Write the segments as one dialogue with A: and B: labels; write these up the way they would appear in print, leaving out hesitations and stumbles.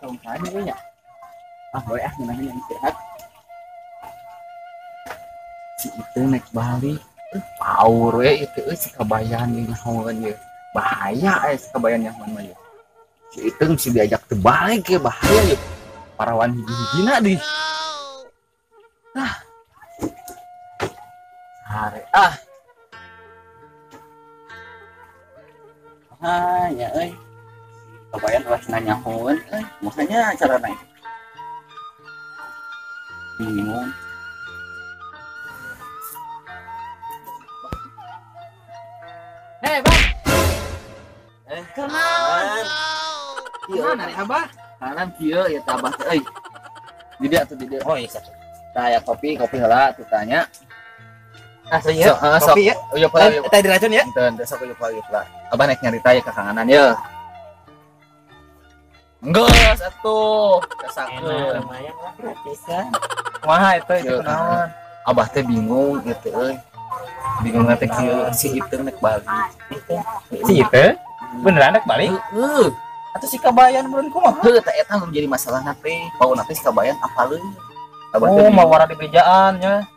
A: Saung saha nya? Ah, boleh ah ngeunah istirahat. Si itu naik balik. Power we itu si Kabayan yang nyahoan ye. Bahaya si Kabayan nyahoan mah ye. Si itu mesti diajak terbalik ya bahaya ye. Parawan hiji-hijina di. Ah. Hare ah. Ah ya euy. Kabayan ulah nanyahoan euy. Makanya cara naik. Bingung.
B: Hei, Bang.
A: Kenalan. Kieu
B: narik Abah.
A: Kanan kieu ya tah Abah teh euy. Di dieu atuh di dieu.
B: Oh iya.
A: Tah aya kopi, kopi heula atuh tanya.
B: Ah, serius? Kopi ya?
A: Uyup heula, uyup.
B: Teh diracun ya?
A: Henteu, sok uyup heula. Abah naik nyarita ya ka kanganan ye. Enggeus atuh, kesakeun.
B: Lumayan lah gratisan. Kumaha itu kunaon?
A: Abah teh bingung ieu teh euy. Bingung teh kieu si Iteung nek balik.
B: Si Iteung? Beneran nek balik?
A: Heeh.
B: Atuh si Kabayan meureun kumaha?
A: Heuh, teh eta nu jadi masalahna teh. Pauna teh si Kabayan apaleun. Abah teh
B: oh, mawara di bejaan nya.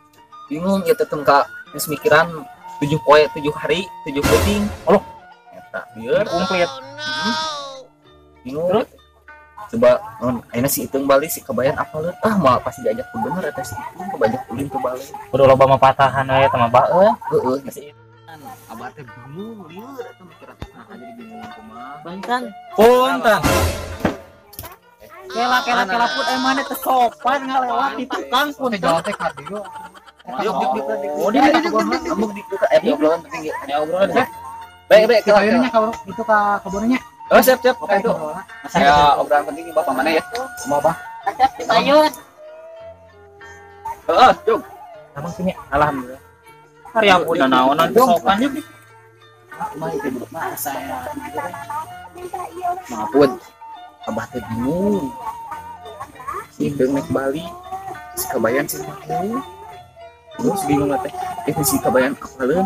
A: Bingung ieu teh teu geus mikiran 7 poe, 7 hari, 7 peuting.
B: Aloh,
A: eta lieur
B: komplit.
A: Bingung. Terus coba non ayeuna si Iteung balik si Kabayan apaleun. Ah, moal pasti diajak teu bener eta si Iteung kebanyak ulin teu balik.
B: Kudu loba mah patahan we teh mah bah euy.
A: Heeh, si Abah teh bingung lieur eta mikiran nah jadi bingung kumaha.
B: Punten. Punten. Kela kela kela pun emane teh sopan ngalewat di tukang pun
C: jalan teh ka dieu.
A: Diuk diuk diuk.
B: Oh, di
A: amuk di obrolan penting ya. Obrolan. Baik baik kela
C: nya ka itu ka kebunnya.
A: Oh, siap siap. Oke itu. Saya obrolan penting Bapak mana ya?
C: Mau Bah.
D: Siap ditayun.
A: Heeh, jug.
B: Abang sini. Alhamdulillah. Hari aku udah naonan sopannya.
A: Mah itu budak mah saya. Maafun. Abah teh bingung. Si Iteung naik Bali. Si Kabayan sih mau. Terus bingung teh. Itu si Kabayan apaleun?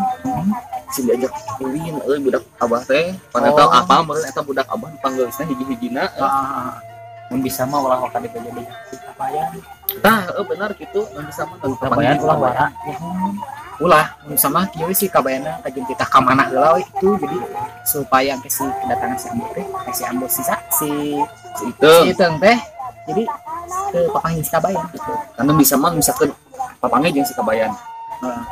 A: Si diajak ulin euy budak abah teh. Pan eta apa meureun eta budak abah panggeusna hiji-hijina.
B: Heeh. Mun bisa mah ulah ka dibeja-beja si Kabayan.
A: Tah, heuh bener kitu, mun bisa mah
B: Kabayan ulah wara.
C: Ulah, mun bisa mah kieu si Kabayana kajeun titah ka mana heula we kitu. Jadi supaya ke si kedatangan si Ambo teh, si Ambo sisa si
A: Iteung.
C: Si Iteung teh. Jadi ke papanggih si Kabayan
A: gitu. Anu bisa mah misalkan papanggih jeung si Kabayan.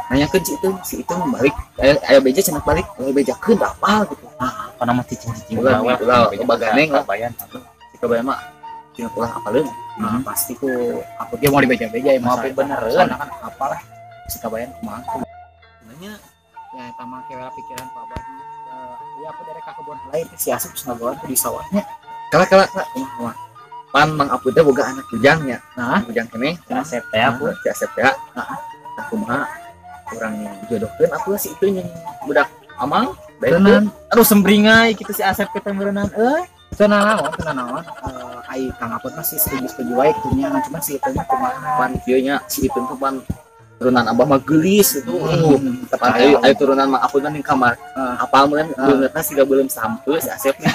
A: Nanyakeun si Iteung balik, aya beja cenah balik, aya bejakeun apal gitu.
B: Ah, apa nama cicing-cicing
A: ulah loba ganeng lah.
B: Kabayan.
A: Si Kabayan mah cenah ulah apaleun.
C: Nah, pasti ku aku dia mau dibeja-beja ya
B: mau beneran
C: kan apalah si Kabayan kumaha.
A: Nanya
C: ya eta mah kewe pikiran ku abah. Ya aku dari ka kebun lain si Asup geus di sawahnya.
A: Kala kala kumaha. Pan Mang Apu teh boga anak bujang nya.
C: Nah,
A: bujang keneh.
B: Si Asep teh aku.
A: Si Asep teh. Heeh. Tah kumaha urang jodohkeun aku si itu jeung budak Amang.
B: Tenan. Aduh sembringai kitu si Asep teh meureunnan euy.
C: Teu nanaon, teu nanaon. Ai Kang Aput mah sih setuju-setuju wae kitu nya, cuman si itu mah kumaha.
A: Pan kieu nya si itu tuh pan turunan abah mah geulis gitu. Pan ayo turunan Mang Aput mah ning kamar. Apal meureun beungeutna siga beuleum sampeu si Asep nya.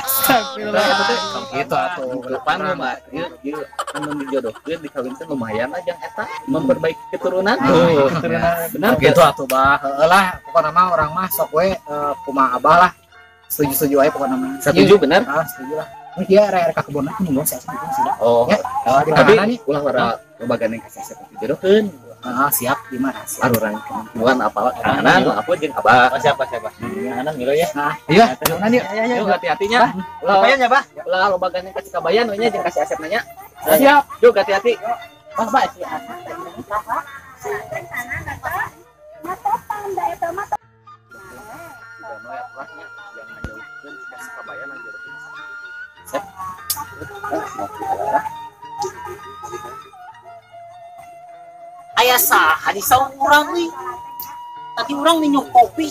C: Gitu atuh.
A: Pan mah ieu ieu anu dijodohkeun dikawinkeun lumayan lah jang eta memperbaiki keturunan.
C: Tuh, keturunan.
A: Bener
C: gitu atuh bah. Heueuh lah, pokona mah urang mah sok we kumaha abah lah. Setuju-setuju aja pokona mah.
A: Setuju bener?
C: Ah, setuju lah. Ini dia rek ka kebun nunggu si Asep itu sudah.
A: Oh,
C: ya,
A: tapi ulah wara loba gandeng ka si Asep dijodohkeun.
C: Ah, siap gimana siap.
A: Arurang kemampuan apalah kanganan apa jeung abah.
B: Oh, siapa siapa. Kanganan ngilu ya.
C: Nah, iya, kanganan yuk.
A: Yuk hati-hatinya. Ulah
B: Kabayan ya, Bah.
A: Ulah loba gandeng ka si Kabayan we nya jeung ka si Asep nanya.
C: Siap.
A: Yuk hati-hati.
D: Bah, bah si Asep. Aya saha di saung urang nih. Tadi urang minum kopi.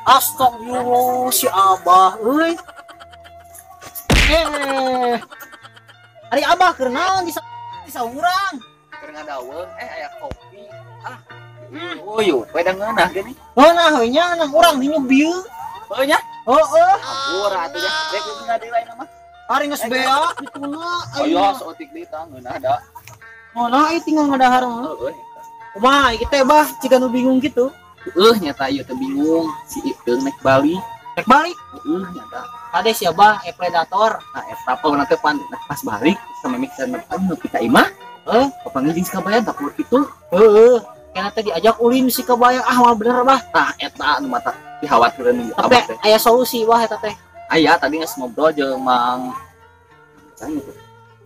D: Astagfirullah si Abah euy. Ari Abah keur naon di saung urang?
A: Keur ngadaweung aya kopi. Ah. Oh yuk, we da ngeunah geuning.
D: Ngeunah heuh nya nang urang minum bieu.
A: Heuh nya?
D: Heeh.
A: Ampura atuh nya. Rek ngadi lain mah.
D: Ari geus beak dituna.
A: Aya saeutik deui tah ngeunah da.
D: Ngeunah ieu tinggal ngadahar mah.
A: Heeh.
D: Kumaha ieu teh bah ciga nu bingung kitu.
A: Heuh nyata ieu teh bingung si Iteung nek balik.
D: Nek balik?
A: Heuh nyata.
D: Kade sia bah e predator.
A: Nah eta pokona teh pan pas balik sama mikir anu kita imah.
D: Heuh,
A: kapanggih jeung si Kabayan tak kitu.
D: Heuh. Kena teh diajak ulin si Kabayan ah mah bener bah.
A: Tah eta anu mata dikhawatireun
D: abah teh. Aya solusi bah eta teh.
A: Aya tadi geus ngobrol jeung Mang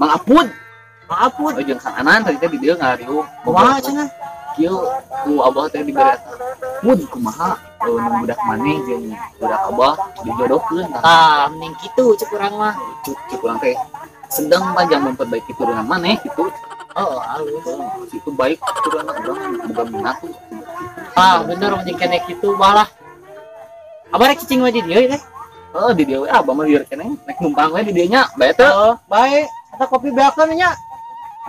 A: Mang Apud.
D: Mang Apud.
A: Oh, jeung Kang Anan tadi teh di dieu ngariung.
D: Kumaha cenah?
A: Kieu ku abah teh dibere eta. Mud kumaha nu budak maneh jeung budak abah dijodohkeun.
D: Tah mending kitu cek urang mah.
A: Cek urang teh sedang panjang memperbaiki turunan maneh kitu.
D: Oh, halus.
A: Itu baik turunan urang boga minat tuh.
D: Ah, bener jeung kene kitu bah lah. Abah rek cicing we di dieu teh.
A: Oh, di dieu we abah mah lieur keneh nek numpang we di dieu nya. Bae teu.
D: Heeh, bae. Eta kopi beakeun nya.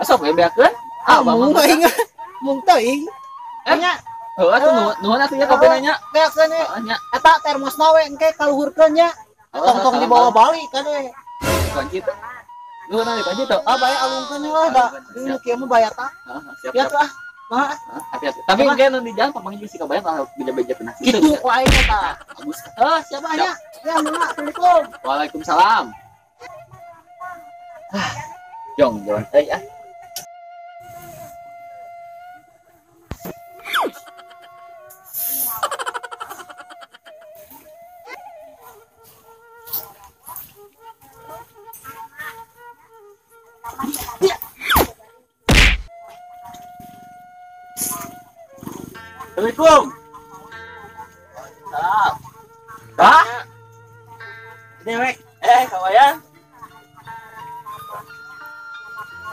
A: Sok we beakeun. Ah, abah mah
D: teuing. Mung teuing. Nya.
A: Heuh atuh nuhun atuh nya kopina nya.
D: Beakeun we. Eta termosna we engke kaluhurkeun nya. Tong-tong dibawa balik kan we.
A: Kunci teh. Nuhun ari kunci teh.
D: Ah, bae alungkeun we da. Nu kieu mah bae ta.
A: Heeh, siap.
D: Ya tuh ah. Nah,
A: hati-hati. Tapi engke nu di jalan papanggih si Kabayan lah beja-beja kena.
D: Kitu ku aing eta.
A: Bagus.
D: Heuh, siapa nya? Ya, mangga. Assalamualaikum.
A: Waalaikumsalam. Ah, jong jalan euy ah.
B: Assalamualaikum.
A: Waalaikumsalam. Bah.
B: Dewek.
A: Kabayan.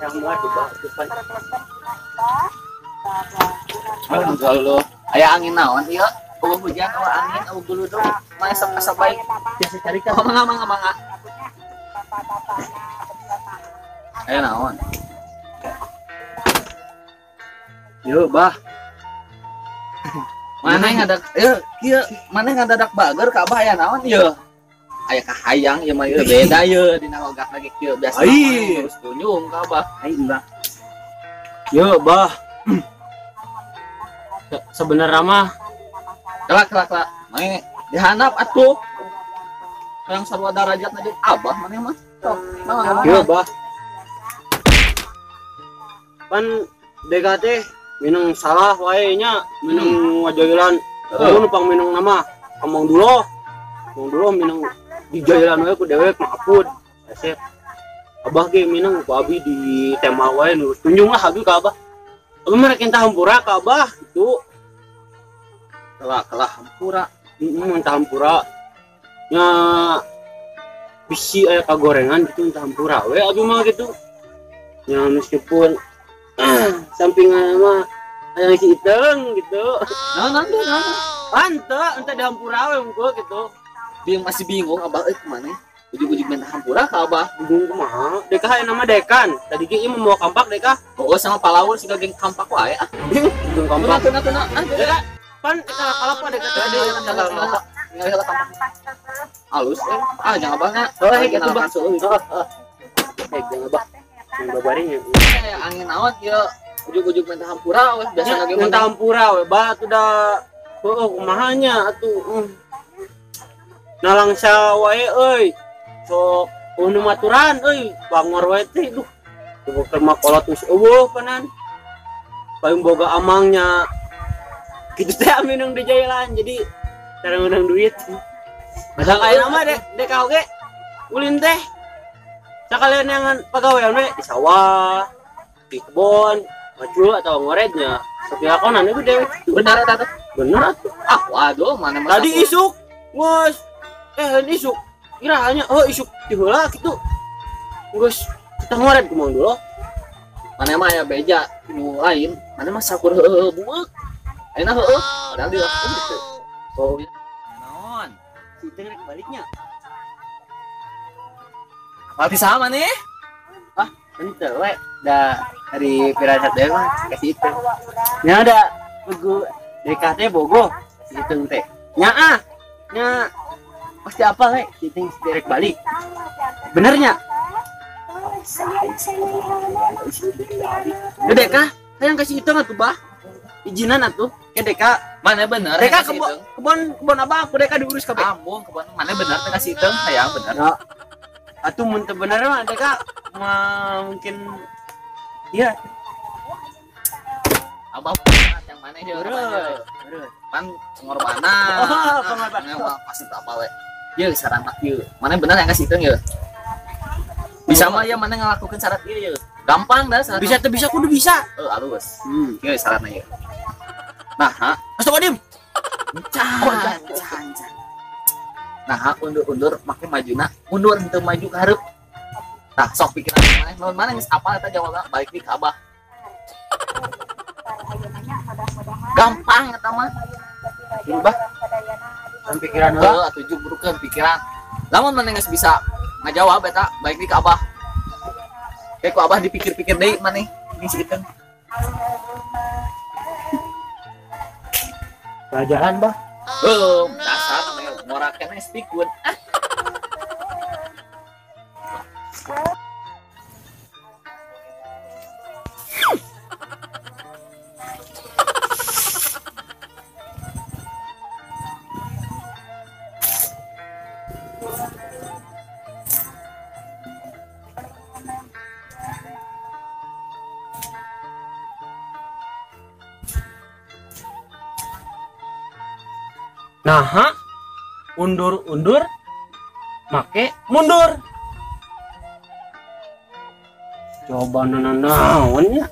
B: Yang buat bah depan.
A: Alhamdulillah. Aya angin naon ieu? Eueuh hujan, eueuh angin, eueuh guludug. Mah sok asa baik.
B: Biasa cari ka.
A: Oh, mangga mangga mangga. Aya naon?
B: Yo, bah.
A: Maneh ngadak kieu maneh ngadadak bager ka abah aya naon ieu? Aya kahayang ieu mah ieu beda ieu dina logak lagi kieu biasa terus tunjung ka abah.
B: Ai bah. Yo bah. Sebenarnya mah
A: kelak kelak kelak. Maneh dihandap atuh. Yang sarua darajatna jeung abah maneh mah. Sok, mangga.
B: Yo bah. Pan deka teh minum salah wae nya, minum ngajailan. Heeh, pang minum nama among dulu. Among dulu minum dijailan wae ku dewek mah apud. Resep. Abah ge minum ku abi di tema wae nu tunjung lah abi ka abah. Abah mah rek entah hampura ka abah kitu.
A: Kalah kalah hampura.
B: Heeh, entah hampura. Nya bisi aya kagorengan gitu entah hampura we abi mah gitu. Nya meskipun sampingan mah aya si Iteung gitu.
A: Naon naon naon.
B: Ante ente dihampura we unggul gitu.
A: Bingung masih bingung abah euy kumaha. Ujug-ujug minta hampura ka abah.
B: Bingung kumaha? Deka aya nama dekan. Tadi ge ieu mau kampak deka.
A: Oh sama palawur siga geng kampak wae ah.
B: Geng kampak.
A: Tuna tuna ah.
B: Deka pan deka kalapa deka tadi
A: kalapa. Ngali heula kampak. Halus ah jangan abahnya.
B: Oh hek atuh bah. Hek jangan abah. Yang babarinya.
A: Angin naon ieu ujug-ujug minta hampura we biasa lagi
B: minta hampura we bah atuh da heueuh kumaha nya atuh. Nalangsa wae euy. Sok nu maturan euy bangor wae teh duh. Keur mah kolot geus eueuh panan. Payung boga amangnya. Kitu teh minum di jalan jadi cara menang duit. Padahal ayeuna mah dek oge ulin teh. Sakalian yang pagawean we di sawah, di kebon, maju atau ngorednya. Tapi lakonan itu dewek.
A: Benar eta teh?
B: Bener atuh.
A: Ah, waduh, mana mah
B: tadi isuk geus isuk. Kiranya oh isuk ti heula kitu. Geus kita ngored kumaha dulu.
A: Mana mah aya beja nu lain, mana mah sakur heueuh bueuk. Ayeuna heueuh, padahal dilakukan gitu. Oh, naon?
B: Si teh rek baliknya.
A: Mati sama nih?
B: Ah, ente we. Da dari pirasat deui mah kasih itu. Nya ada begu DKT bogo si Iteung teh. Nya ah. Nya pasti apa we si Iteung direk balik. Benernya? Deka, hayang kasih itu atuh bah. Izinan atuh. Ke Deka.
A: Mana bener?
B: Deka kebon kebon abah aku Deka diurus kabeh.
A: Ambung kebon mana bener teh kasih itu hayang bener.
B: Ya. Atuh mun teu bener mah Deka mah mungkin iya.
A: Abah yang mana dia? Pan pengorbanan.
B: Oh, pengorbanan.
A: Pasti tak apa we. Ieu saran tak ieu. Mana bener yang kasih itu ya? Bisa mah ya mana ngelakukan syarat ieu ya. Gampang dah syarat.
B: Bisa teu bisa kudu bisa.
A: Heuh alus. Ieu syaratna ieu. Nah, ha.
B: Astagfirullahaladzim.
A: Can, can, can. Nah, undur-undur make majuna, mundur henteu maju ka hareup. Tah, sok pikiran maneh, lamun maneh geus apal eta jawabna balik deui ka Abah. Gampang eta mah. Berubah.
B: Dan pikiran
A: heeh atuh jubrukeun pikiran. Lamun maneh geus bisa ngajawab eta balik deui ka Abah. Kayak ku Abah dipikir-pikir deui maneh ini si Iteung.
B: Pelajaran bah.
A: Belum dasar ngorak keneh spikun. Ah.
B: Nah, undur-undur, make mundur. Coba naon nya.